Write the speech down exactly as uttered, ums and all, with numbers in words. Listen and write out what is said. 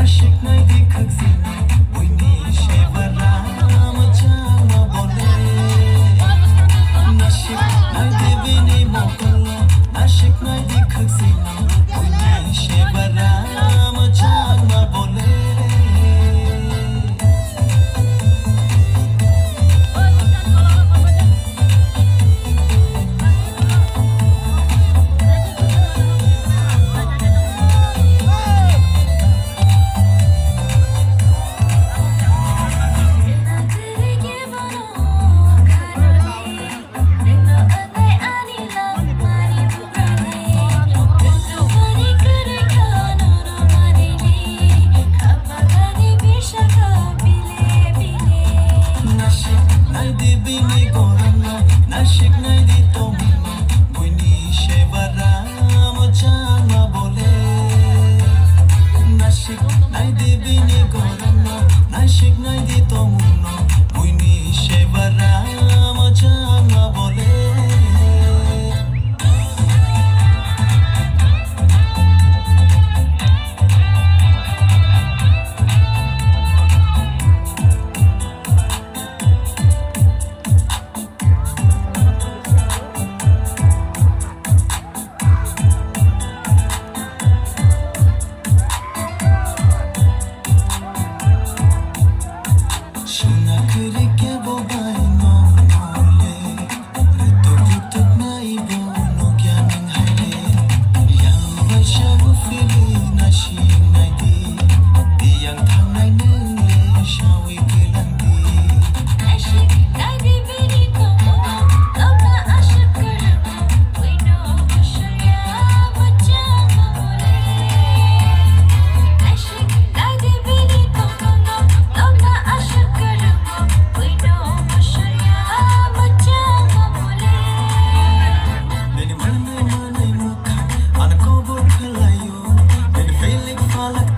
Siknai di khakchangma, buini sebara mwchangma bole. Nasik nai di bini mokolo, nasik nai di khakchangma, buini sebara mwchangma bole. Nasik nai di bini gorokno, nasik nai di tongmungno, buini sebara mwchangma bole. Nasik nai di bini gorokno, nasik nai di tongmungno, buini sebara mwchangma bole. Suna kwrwi kebo bai no nole. Rutuk rutuk nai bo nukya nwng hai le. Yang bai sa bo fili nasik nai di. Tiyang thangnai nwng le sawi kwlang di. Nasik nai di bini tongmung, tongna aswk kwrwng. Nini manwi manwi mwkhang ano kobor khlaio. Nini feeling phalak